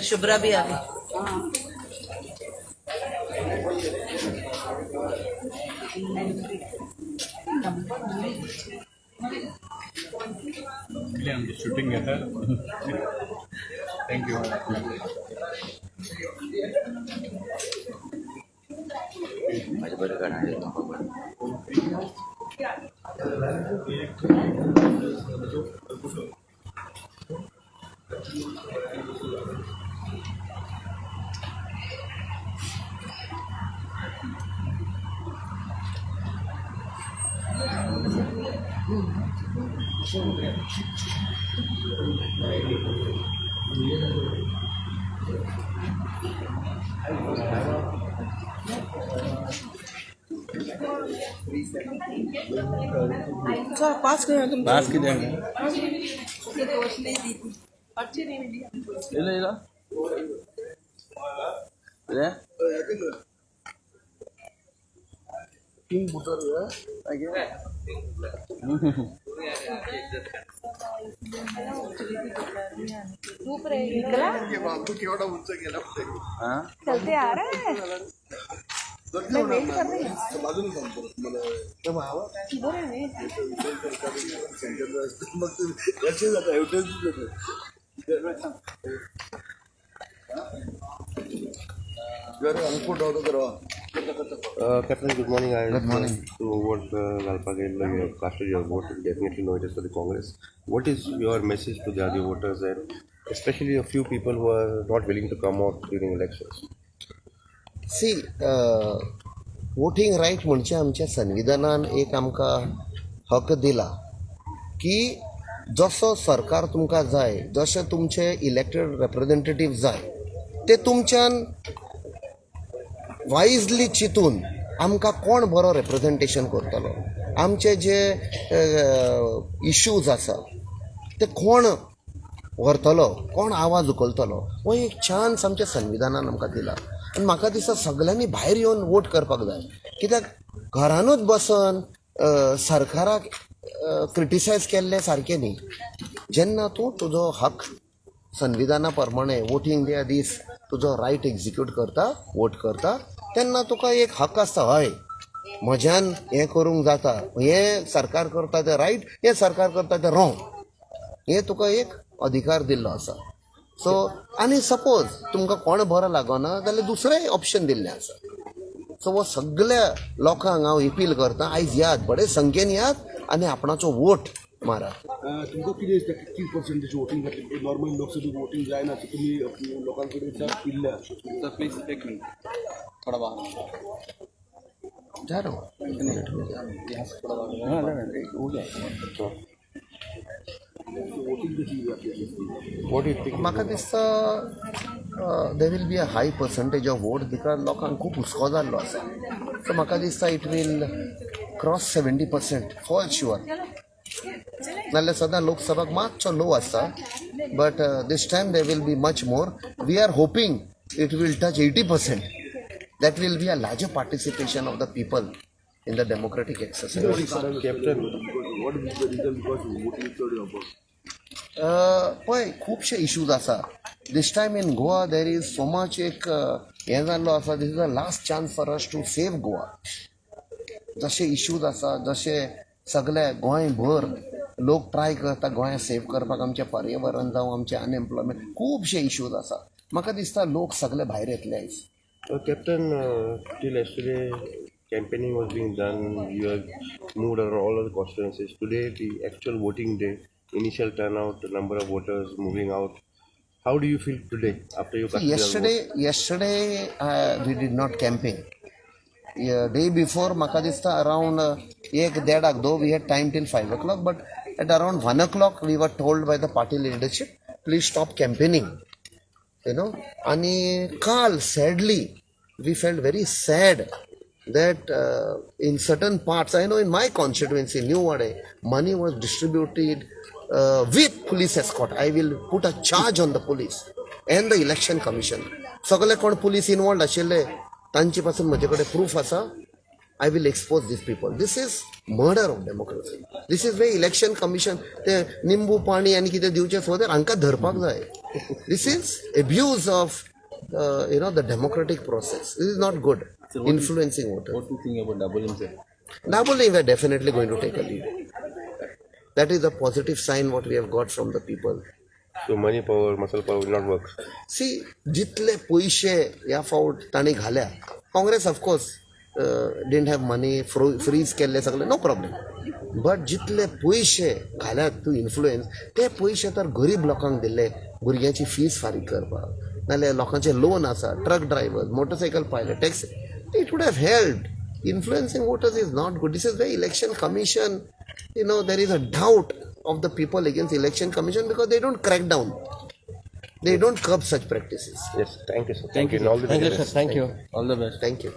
शुभ्रा भी आ गई। शूटिंग घेता। Thank you. Sir पास करें तुम पास की जाएंगे। ले ले ले चलते आ रहे हैं। मैं वेट कर रही हूँ। किधर है? Captain, good morning. Good morning. To vote घालपाक येयल्लो, you have casted your vote, definitely know it is for the Congress. What is your message to the other voters and especially a few people who are not willing to come out during elections? See, voting right म्हणजे आमच्या संविधानान एक आमकां हक दिला की जसो सरकार तुमकां जाय, जशें तुमचे इलेक्टेड रिप्रेझेंटेटीव जाय ते तुमच्यान वायजली चिंतून आमकां कोण बरो रिप्रेझेंटेशन करतलो, आमचे जे इश्यूज आसा ते कोण व्हरतलो, कोण आवाज उखलतलो, हो एक चान्स आमच्या संविधानान आमकां दिला. आनी म्हाका दिसता सगल्यांनी भायर येवन वोट करपाक जाय, कित्याक घरानूच बसन सरकाराक क्रिटिसायज केल्लें सारकें न्ही. जेन्ना तूं तुजो हक संविधाना प्रमाणे वोटींग त्या दीस तुजो रायट एक्जिक्यूट करता, वोट करता, तेन्ना तुका एक हक आसता, हय म्हज्यान हें करूंक जाता, हें सरकार करता तें रायट, हें सरकार करता तें रॉंग, हें तुका एक अधिकार दिल्लो आसा. सो आनी सपोज तुमकां कोण बरो लागना जाल्यार दुसरेंय ऑप्शन दिल्लें आसा. सो हो सगळ्या लोकांक हांव अपील करता, आयज यात, बरे संख्येन यात आनी आपणाचो वोट मारा. तुमकां कितें दिसता कितली पर्संटेज वोटींग जातली? नॉर्मल लोकसभेक वोटींग जायना, सो तुमी लोकां कडेन पिल्ल्या. सर प्लीज एक मिनट, थोड़ा बाहर जा रहा हूँ, यहाँ से थोड़ा बाहर। हो गया। वोटींग कशी जातली? What do you think? म्हाका दिसता there will be a high percentage of vote, because लोकांक खूब हुस्को जाल्लो आसा. सो म्हाका दिसता it will cross 70% for sure. नाल्यार सदां लोकसभाक मातसो लो आसता, But this time there will be much more. We are hoping it will touch 80%. That will be a larger participation of the people in the democratic exercise. Captain, what is the reason because voting चड जावपाक? पळय, खुबशे issues आसा. This time in Goa there is so much एक हें जाल्लो आसा. This is the last chance for us to save Goa. जशे इश्यूज आसा, जशे सगळे गोंयभर लोक ट्राय करता गोंय सेव करपाक, आमचें पर्यावरण जावं, आमचें अनएम्प्लॉयमेंट, खुबशे इश्यूज आसा. म्हाका दिसता लोक सगळे भायर येतले आयज. Captain, till yesterday campaigning was being done. You have moved around all of the constituencies. Today, the actual voting day, initial turnout, the number of voters moving out. How do you feel today after you casted your vote? Yesterday we did not campaign. Day before, म्हाका दिसता around एक देडाक, though we had time till 5 o'clock, but at around 1 o'clock we were told by the party leadership, please stop campaigning. आनी काल sadly we felt very sad that in certain parts, I know in my constituency, New Wade, money was distributed with police escort. I will put a charge on the police and the election commission. सगळे कोण police involved आशिल्ले तांचे पासून म्हजे कडेन proof आसा. I will expose these people. This is murder of democracy. This is way election commission ते निंबू पाणी आनी कितें दिवचें सोदर हांकां धरपाक जाय. This is abuse of the democratic process. This is not good. Influencing voter. What do you think about Dabolim, sir? Dabolim, we are definitely going to take a lead. That is a positive sign what we have got from the people. So money power, muscle power will not work. See, जितले पयशे ह्या फावट तांणी घाल्या, Congress of course didn't have money, freeze केल्ले सगळे, no problem. But जितले पयशे घाल्यात टू इन्फ्लुएन्स, ते पयशे तर गरीब लोकांक दिल्ले भुरग्यांची फीस फारीक करपाक, नाल्यार लोकांचे लोन आसा, truck driver, motorcycle pilot, taxi, it would have helped. Influencing voters is not good. This is the election commission, there is a doubt of the people against election commission because they don't crack down, they don't curb such practices. Yes, thank you, sir. Thank you. And all the Thank very you, sir. Best. Thank you. All the best. Thank you.